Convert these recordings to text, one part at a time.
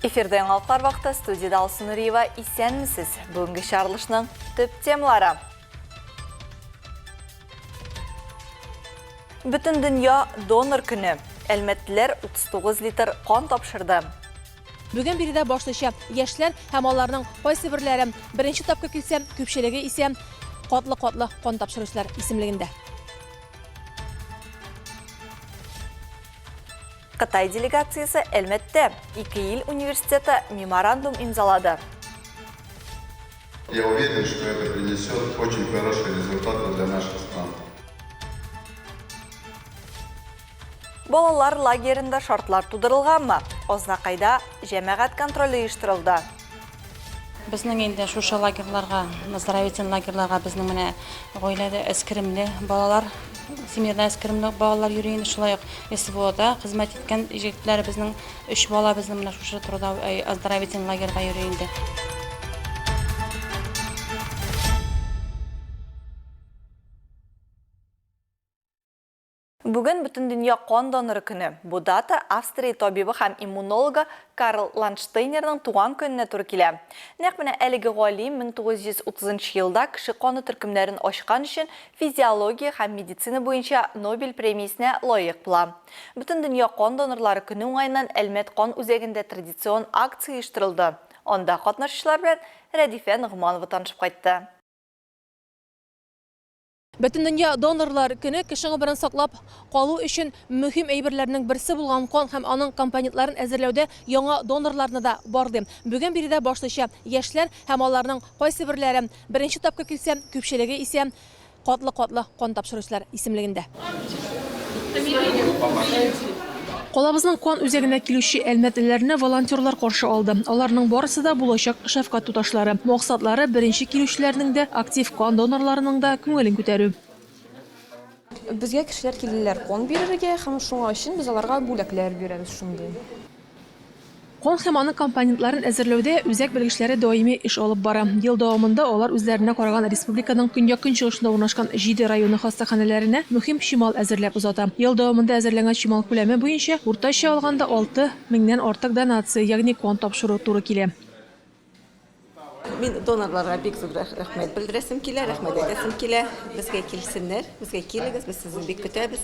Эфирда яңалыклар вакыты, студиядә Алсу Нуриева. Исәнмесез! Бүгенге чыгарылышның төп темалары. Бөтен дөнья донор көне. Әлмәтлеләр 39 литр кан тапшырды. Бүген биредә башлыча яшьләр һәм аларның кайсыберләре беренче тапкыр килсә, күпчелеге исә катлы-катлы кан тапшыручылар исемлегендә. Кытай делегациясе Әлмәттә ике ил университеты меморандум имзалады. Я уверен, что это принесет очень хорошие результаты для наших стран. Балалар лагеренда шартлар тудырылганмы? Азнакайда җәмәгать контроле оештырылды. Безнең инде шушы лагерьларга, оздоровительный лагерьларга безнең менә гаиләдә әзкеремле балалар, семьяда әзкеремле балалар йөри инде. Шулай ук СВОда хезмәт иткән җегетләребезнең өч бала безнең менә шушы трудовой оздоровительный лагерьга йөри инде. Бүген Бөтендөнья кан доноры көне. Бу дата Австрия табибы һәм иммунологы Карл Ландштейнерның туган көненә туры килә. Нәкъ менә әлеге галим 1930 нчы елда кеше каны төркемнәрен ачкан өчен физиология һәм медицина буенча Нобель премиясенә лаек була. Бөтендөнья кан донорлары көне уңаеннан Әлмәт кан үзәгендә традицион акция оештырылды. Анда катнашучылар белән Рәдифә Ногманова танышып кайтты. Бөтендөнья донорлар көне кеше гомерен саклап калу өчен мөһим әйберләрнең берсе булган кан һәм аның компонентларын әзерләүдә яңа донорларны да барлый. Бүген биредә башлыча яшьләр һәм аларның кайсыберләре беренче тапкыр килсә, күпчелеге исә катлы-катлы кан тапшыручылар исемлегендә. Калабызның кан үзәгенә килүче әлмәтлеләрне волонтерлар каршы алды. Аларның барысы да булачак шәфкать туташлары. Максатлары, беренче килүчеләрнең дә, актив кан донорларының да күңелен күтәрү. Безгә кешеләр килделәр кан бирергә һәм шуңа өчен без аларга бүләкләр бирәбез шундый. Кан һәм аның компонентларын әзерләүдә үзәк белгечләре даими эш алып бара. Ел дәвамында алар үзләренә караган республиканың көньяк-көнчыгышында урнашкан җиде районы хастаханәләренә мөһим чимал әзерләп озата. Ел дәвамында әзерләнгән чимал күләме буенча, уртача алганда, алты меңнән артык донация, ягъни кан тапшыру туры килә. Мин донорларга бик зур рәхмәт белдерәсем килә, рәхмәт әйтәсем килә. Безгә килсеннәр, безгә килегез, без сезне бик көтәбез.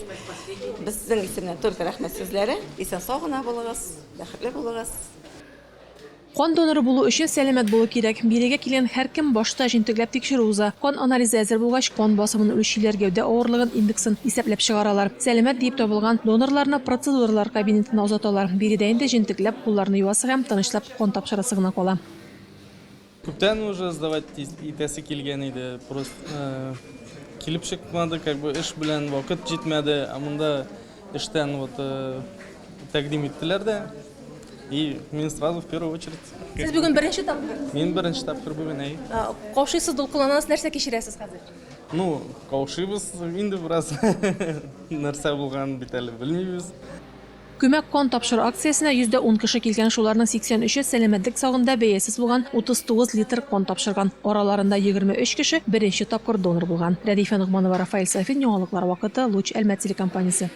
Безнең исемнән только рәхмәт сүзләре. Исән-сау гына булыгыз, бәхетле булыгыз. Кан доноры булу өчен сәламәт булу кирәк. Бирегә килгән һәркем башта җентекләп тикшерү уза. Кан анализы әзер булгач, кан басымын үлчиләр, гәүдә авырлыгын, индексын исәпләп чыгаралар. Сәламәт диеп табылган донорларны процедуралар кабинетына озаталар. Биредә инде җентекләп кулларны юасы һәм тынычлап кан тапшырасы гына кала. Күптән уже сдавать итәсе килгән иде, просто килеп чыкмады, как бы эш белән вакыт җитмәде, ә монда эштән вот тәкъдим иттеләр дә, и мин сразу в первую очередь. Сез бүген беренче тапкыр? Мин беренче тапкыр бүген, әй. Каушыйсыз, дулкынланасыз, нәрсә кичерәсез хәзер? Ну, каушыйбыз инде бераз, нәрсә булганын бит әле белмибез. Күмәк кан тапшыру акциясенә 110 кеше килгән, шуларның 83-е сәламәтлек сагында бәясез булган 39 литр кан тапшырган. Араларында 23 кеше беренче тапкыр донор булган. Рәдифә Ногманова, Рафаэль Сафин, Яңалыклар вакыты, Луч, Әлмәт телекомпаниясе.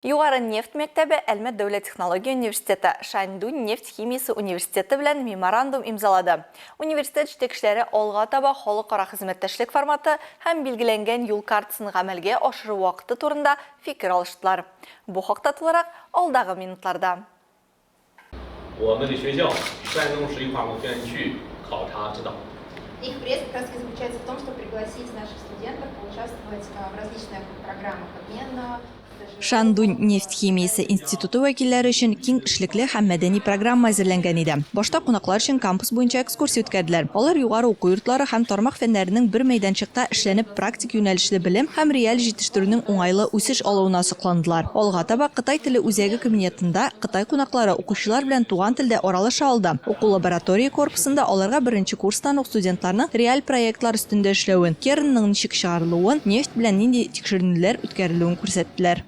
Югары нефть мәктәбе Әлмәт дәүләт технология университеты Шаньдунь нефть химиясе университеты белән меморандум имзалады. Университет җитәкчеләре алга таба халыкара хезмәттәшлек форматы һәм билгеләнгән юл картасын гамәлгә ашыру вакыты турында фикер алыштылар. Бу хакта тулырак алдагы минутларда. Шандунь нефть химиясе институты вәкилләре өчен киң эшлекле һәм мәдәни программа әзерләнгән иде. Башта кунаклар өчен кампус буенча экскурсия үткәрделәр. Алар югары уку йортлары һәм тармак фәннәренең бер мәйданчыкта эшләнеп практик юнәлешле белем һәм реаль җитештерүнең уңайлы үсеш алуына сокландылар. Алга таба Кытай теле үзәге кабинетында Кытай кунаклары укучылар белән туган телдә аралаша алды. Уку-лаборатория корпусында аларга беренче курстан ук студентларның реаль проектлар өстендә эшләвен, кернның ничек чыгарылуын, нефть белән нинди тикшеренүләр үткәрелүен күрсәттеләр.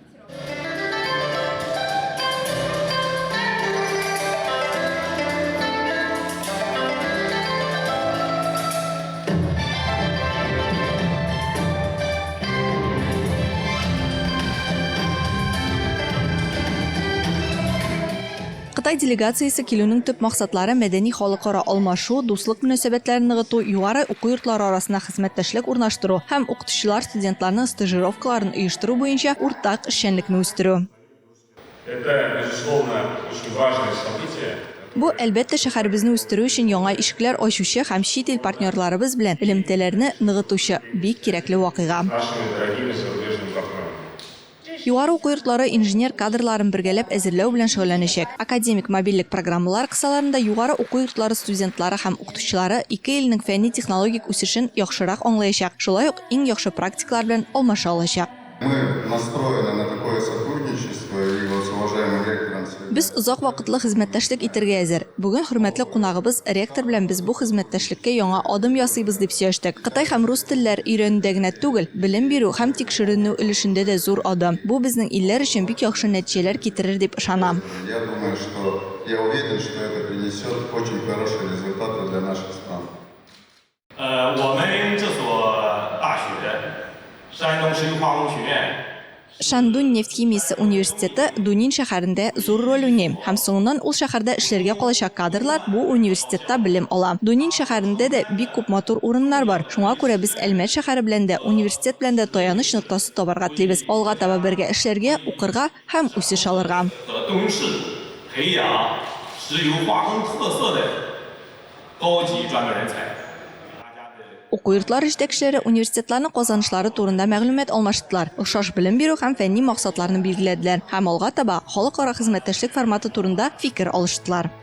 Кытай делегациясе килүнең төп максатлары, мәдәни халыкара алмашу, дуслык мөнәсәбәтләрен ныгыту, югары уку йортлары арасында хезмәттәшлек урнаштыру һәм укытучылар-студентларның стажировкаларын оештыру буенча уртак эшчәнлекне үстерү. Это, безусловно, очень важное событие. Бу, әлбәттә, шәһәребезне үстерү өчен яңа ишекләр ачучы һәм чит ил партнерларыбыз белән элемтәләрне ныгытучы бик кирәкле вакыйга. С нашими дорогими зарубежными партнерами. Югары уку йортлары инженер кадрларын бергәләп әзерләү белән шөгыльләнәчәк. Академик мобильлек программалары кысаларында югары уку йортлары студентлары һәм укытучылары ике илнең фәнни-технологик үсешен яхшырак аңлаячак, шулай ук иң яхшы практикалар белән алмаша алачак. Мы настроены на такое сотрудничество и вот с уважаемым ректором сегодня. Без озак вакытлы хезмәттәшлек итәргә әзер. Бүген хөрмәтле кунагыбыз, ректор белән без бу хезмәттәшлеккә яңа адым ясыйбыз дип сөйләштек. Кытай һәм рус телләр өйрәнүдә генә түгел, белем бирү һәм тикшеренү өлешендә дә зур адым. Бу безнең илләр өчен бик яхшы нәтиҗәләр китерер дип ышанам. Я думаю, что, я уверен, что это принесет очень хорошие результаты для наших стран. Шандун нефть химиясе университеты Дунин шәһәрендә зур роль уйный, һәм соңыннан ул шәһәрдә эшләргә калачак кадрлар бу университетта белем ала. Дунин шәһәрендә дә бик күп матур урыннар бар, шуңа күрә без Әлмәт шәһәре белән дә, университет белән дә таяныч ноктасы табарга телибез, алга таба бергә эшләргә, укырга һәм үсеш алырга. Уку йортлары җитәкчеләре университетларның казанышлары турында мәгълүмат алмаштылар, охшаш белем бирү һәм фәнни максатларны билгеләделәр һәм алга таба халыкара хезмәттәшлек форматы турында фикер алыштылар.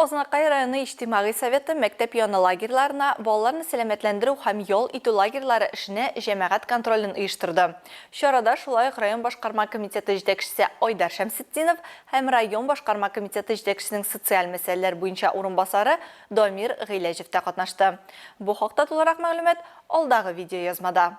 Азнакай районы Иҗтимагый советы мәктәп яны лагерьларына балаларны сәламәтләндерү һәм ял итү лагерьлары эшенә җәмәгать контролен оештырды. Чарада шулай ук район башкарма комитеты җитәкчесе Айдар Шәмсетдинов һәм район башкарма комитеты җитәкчесенең социаль мәсьәләләр буенча урынбасары Дамир Гыйләҗев тә катнашты. Бу хакта тулырак мәгълүмат алдагы видеоязмада.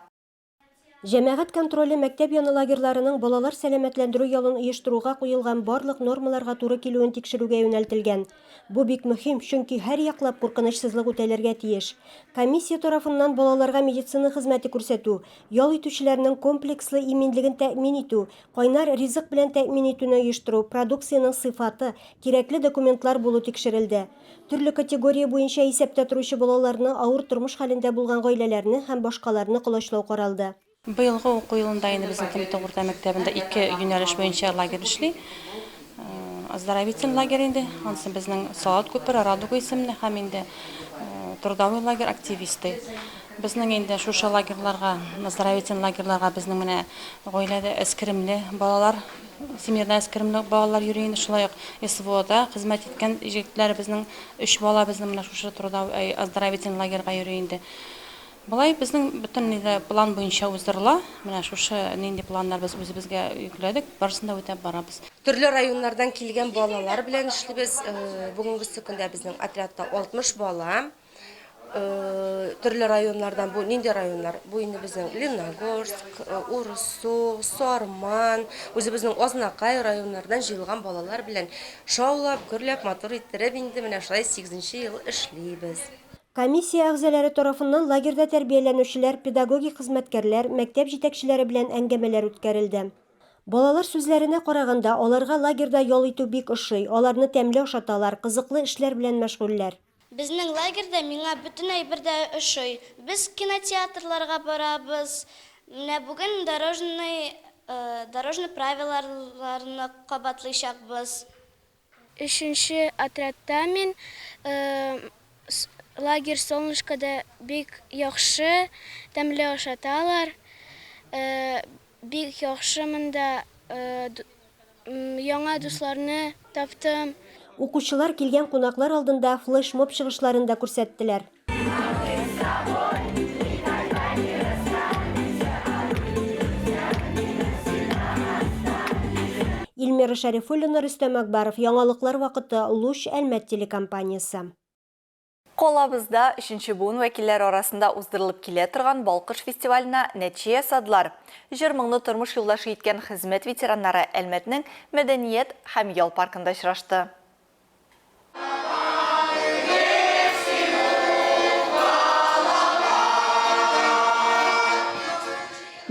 Җәмәгать контроле мәктәп яны лагерьларының балалар сәламәтләндерү ялын оештыруга куелган барлык нормаларга туры килүен тикшерүгә юнәлтелгән. Бу бик мөһим, чөнки һәрьяклап куркынычсызлык үтәлергә тиеш. Комиссия тарафыннан балаларга медицина хезмәте күрсәтү, ял итүчеләрнең комплекслы иминлеген тәэмин итү, кайнар ризык белән тәэмин итүне оештыру, продукциянең сыйфаты, кирәкле документлар булу тикшерелде. Төрле категория буенча исәптә торучы балаларны, авыр тормыш хәлендә булган гаиләләрне һәм башкаларны колачлау каралды. Быелгы уку елында инде безнең Темиртау урта мәктәбендә ике юнәлеш буенча лагерь эшли. Оздоровительный лагерь инде, анысы безнең Салават күпере, Радуга исемле һәм инде трудовой лагерь Активисты. Безнең инде шушы лагерьларга, оздоровительный лагерьларга безнең менә гаиләдә әзкеремле балалар Семьяда әзкеремле балалар йөри инде, шулай ук СВОда хезмәт иткән җегетләребезнең өч бала безнең менә шушы труда оздоровительный лагерьга йөри инде. Болай безнең бөтен нидә план буенча уздырыла. Менә шушы нинди планнар без үзебезгә йөкләдек, барысын да үтәп барабыз. Төрле районнардан килгән балалар белән эшлибез. Бүгенгесе көндә безнең отрядта 60 бала. Төрле районнардан, бу нинди районнар? Бу инде безнең Лениногорск, Урыссу, Сарман, үзебезнең Азнакай районнардан җыелган балалар белән шаулап, гөрләп, матур иттереп инде менә шулай сигезенче ел эшлибез. Комиссия әгъзалары тарафыннан лагерьда тәрбияләнүчеләр, педагогик хезмәткәрләр, мәктәп җитәкчеләре белән әңгәмәләр үткәрелде. Балалар сүзләренә караганда, аларга лагерьда ял итү бик ошый, аларны тәмле ашаталар, кызыклы эшләр белән мәшгульләр. Безнең лагерьда миңа бөтен әйбер дә ошый. Без кинотеатрларга барабыз. Менә бүген дорожный дорожный правилаларны кабатлыйчакбыз. Өченче отрядта мин. Лагерь Солнышкода бик яхшы, тәмле ашаталар. Бик яхшы монда, яңа дусларны таптым. Укучылар килгән кунаклар алдында флешмоб чыгышларын да күрсәттеләр. Илмира Шәрифуллина, Рөстәм Әкбаров, Яңалыклар вакыты, Луч, Әлмәт телекомпаниясе. Калабызда өченче буын вәкилләре арасында уздырылып килә торган Балкыш фестиваленә нәтиҗә ясадылар. Җыр-моңны тормыш юлдашы иткән хезмәт ветераннары Әлмәтнең Мәдәният һәм ял паркында очрашты.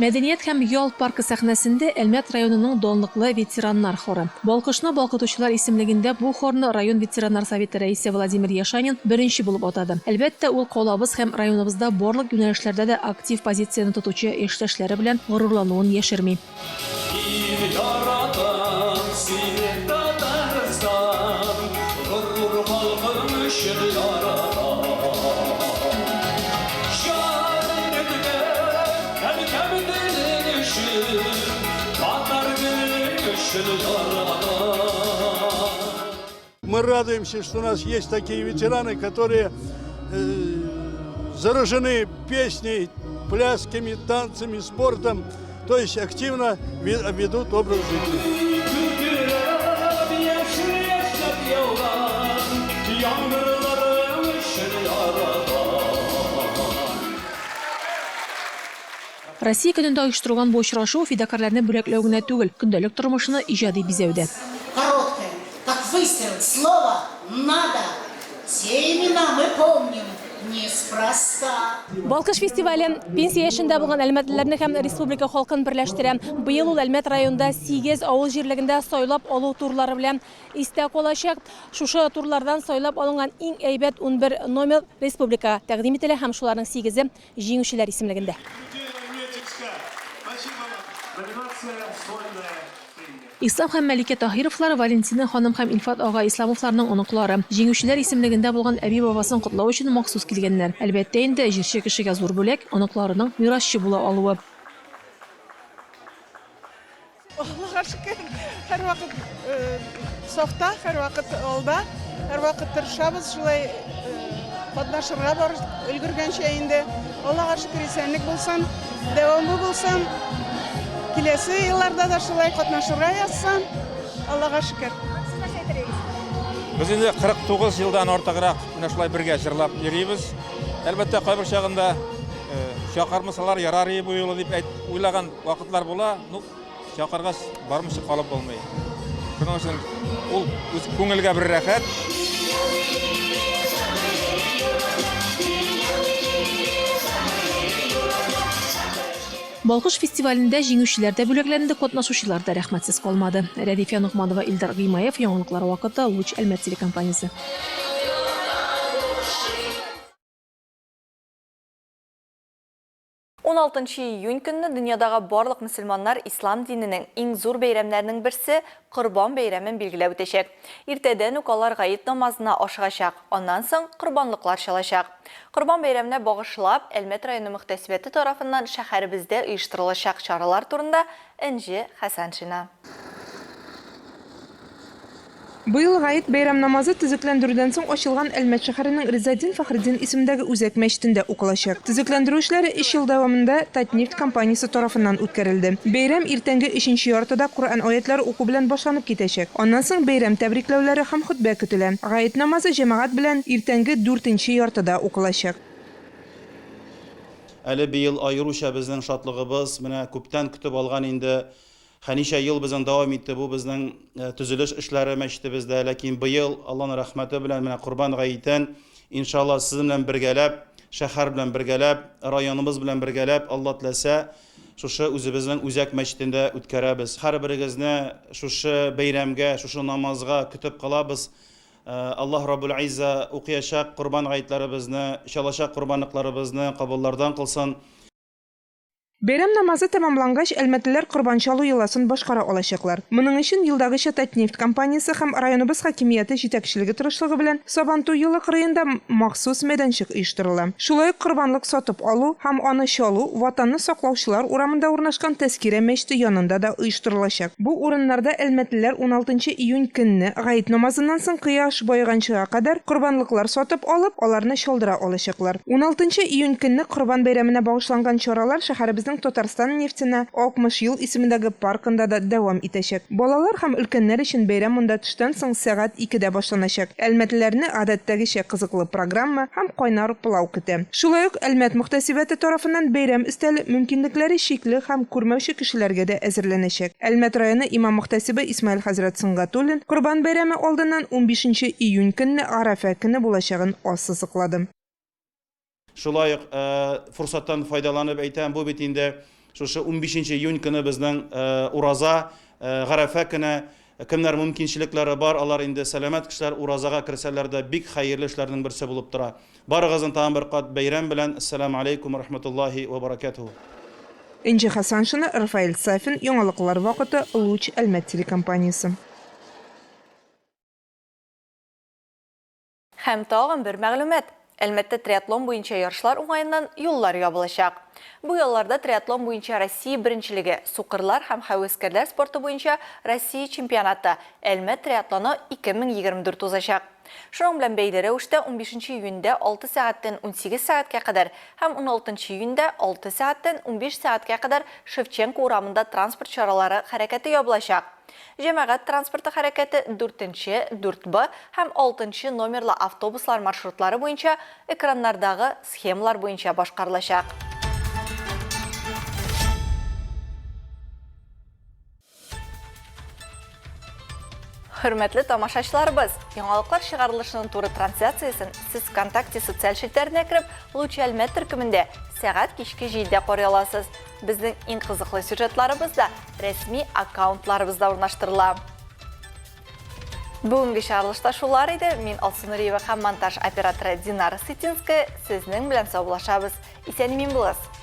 Мәдәният һәм ял паркы сәхнәсендә Әлмәт районының данлыклы ветераннар хоры. Балкышны балкытучылар исемлегендә бу хорны район ветераннар советы рәисе Владимир Яшанин беренче булып атады. Әлбәттә, ул калабыз һәм районыбызда барлык юнәлешләрдә дә актив позицияне тотучы яшьтәшләре белән горурлануын яшерми. Мин яратам сине, Татарстан, Горур халкың өчен яратам. Җан иткән әнкәм телең өчен, Татар телең өчен яратам. Мы радуемся, что у нас есть такие ветераны, которые заражены песней, плясками, танцами, спортом, то есть активно ведут образ жизни. Россия көнендә оештырылган бу очрашу фидакарьләрне бүләкләү генә түгел, көндәлек тормышны иҗади бизәү дә. Короткое, как выстрел, слово надо. Те имена мы помним неспроста. Балкыш фестивале пенсия яшендә булган әлмәтлеләрне һәм республика халкын берләштерә. Быел ул Әлмәт районында сигез авыл җирлегендә сайлап алу турлары белән истә калачак. Шушы турлардан сайлап алынган иң әйбәт 11 номер республикага тәкъдим ителә һәм шуларның сигезе җиңүчеләр исемлегендә. Ислам һәм Мәликә Таһировлар, Валентина ханым һәм Илфат ага Исламовларның оныклары. Җиңүчеләр исемлегендә булган әби-бабасын котлау өчен махсус килгәннәр. Әлбәттә инде, җырчы кешегә зур бүләк, оныкларының мирасчы була алуы. Аллага шөкер, һәрвакыт сафта, һәрвакыт алда, һәрвакыт тырышабыз шулай катнашырга бар өлгергәнчә инде. Аллага шөкер, исәнлек булсын, дәвамы булсын. Киләсе елларда да шулай катнашырга язсын. Аллага шөкер. Сез нәрсә әйтер идегез? Без инде 49 елдан артыграк менә шулай бергә җырлап йөрибез. Әлбәттә, кайбер чагында чакырмасалар ярар иде бу юлы дип уйлаган Вакытлар була, ну, чакыргач, бармыйча калып булмый. Шуның өчен ул үз күңелгә бер рәхәт. Балкыш фестивалендә җиңүчеләр дә бүләкләнде, катнашучылар да рәхмәтсез калмады. Рәдифә Ногманова, Илдар Гыймаев, Яңалыклар вакыты, Луч Әлмәт телекомпаниясе. Уналтынчы июнь көнне дөньядагы барлык мөселманнар ислам диненең иң зур бәйрәмнәренең берсе, Корбан бәйрәмен билгеләп үтәчәк. Иртәдән үк алар гает намазына ашыгачак, аннан соң корбанлыклар чалачак. Корбан бәйрәменә багышлап, Әлмәт районы мөхтәсибәте тарафыннан шәһәребездә оештырылачак чаралар турында Энҗе Хәсәншина. Быел Гает бәйрәм намазы төзекләндерүдән соң ачылган Әлмәт шәһәренең Ризаэддин Фәхретдин исемендәге үзәк мәчетендә укылачак. Төзекләндерү эшләре өч ел дәвамында Татнефть компаниясе тарафыннан үткәрелде. Бәйрәм иртәнге өченче яртыда Коръән аятләре уку белән башланып китәчәк. Аннан соң бәйрәм тәбрикләүләре һәм хөтбә көтелә. Гает намазы җәмәгать белән иртәнге дүртенче яртыда укылачак. Әле быел аеруча безнең шатлыгыбыз, менә күптән көтеп алган инде Хәничә ел безнең дәвам итте бу безнең төзелеш эшләре мәчетебездә, ләкин быел, Алланың рәхмәте белән, менә Корбан гаетен, иншалла, сезнең белән бергәләп, шәһәр белән бергәләп, районыбыз белән бергәләп, Алла теләсә, шушы үзебезнең үзәк мәчетендә үткәрәбез. Һәрберегезне шушы бәйрәмгә, шушы намазга көтеп калабыз. Аллаһ Раббул Изза укыячак Корбан гаетләребезне, чалачак корбанлыкларыбызны кабуллардан кылсын. Бәйрәм намазы тәмамлангач, әлмәтлеләр корбан чалу йоласын башкара алачаклар. Моның өчен елдагыча Татнефть компаниясе һәм районыбыз хакимияте җитәкчелеге тырышлыгы белән Сабантуй юлы кырыенда махсус мәйданчык оештырыла. Шулай ук корбанлык сатып алу һәм аны чалу Ватанны саклаучылар урамында урнашкан Тәзкирә мәчете янында да оештырылачак. Бу урыннарда әлмәтлеләр уналтынчы июнь көнне гает намазыннан соң кояш баеганчыга кадәр корбанлыклар сатып алып, аларны чалдыра алачаклар. Уналтынчы июнь көнне Корбан бәйрәменә багышланган чаралар шәһәребезнең Татарстан нефтенә 60 ел исемендәге паркында да дәвам итәчәк. Балалар һәм өлкәннәр өчен бәйрәм монда төштән соң сәгать икедә башланачак. Әлмәтлеләрне гадәттәгечә кызыклы программа һәм кайнар пылау көтә. Шулай ук Әлмәт мөхтәсибәте тарафыннан бәйрәм өстәле мөмкинлекләре чикле һәм күрмәүче кешеләргә дә әзерләнәчәк. Әлмәт районы имам-мөхтәсибе Исмаил хәзрәт Сөнгатуллин Корбан бәйрәме алдыннан унбишенче июнь көнне Гарәфә көне булачагын ассызыклады. Шулай ук форсаттан файдаланып әйтәм, бу бит инде Шушы унбишенче июнь көне безнең ураза, Гарәфә көне. Кемнәр мөмкинчелекләре бар, алар инде сәламәт кешеләр, уразага керсәләр дә бик хәерле эшләрнең берсе булып тора. Барыгызны тагын бер кат бәйрәм белән, Әссәламү аләйкүм вә рахмәтуллаһи вә бәрәкәтүһү. Энҗе Хәсәншина, Рафаэль Сафин, Яңалыклар вакыты, Луч, Әлмәт телекомпаниясе. Һәм тагын бер мәгълүмат. Әлмәттә триатлон буенча ярышлар уңаеннан юллар ябылачак. Бу ялларда триатлон буенча Россия беренчелеге, сукырлар һәм һәвәскәрләр спорты буенча Россия чемпионаты, Әлмәт триатлоны 2024 узачак. Шуның белән бәйле рәвештә унбишенче июньдә алты сәгатьтән 18 сәгатькә кадәр һәм уналтынчы июньдә алты сәгатьтән 15 сәгатькә кадәр Шевченко урамында транспорт чаралары хәрәкәте ябылачак. Җәмәгать транспорты хәрәкәте дүртенче, 4Б һәм алтынчы номерлы автобуслар маршрутлары буенча экраннардагы схемалар буенча башкарылачак. Хөрмәтле тамашачыларыбыз, яңалыклар чыгарылышының туры трансляциясен сез ВКонтакте социаль челтәренә кереп, Луч Әлмәт төркемендә сәгать кичке 7-дә карый аласыз. Безнең иң кызыклы сюжетларыбыз да рәсми аккаунтларыбызда урнаштырыла. Бүгенге чыгарылышта шулар иде. Мин Алсу Нуриева һәм монтаж операторы Динара Сытинская сезнең белән саубуллашабыз. Исән-имин булыгыз!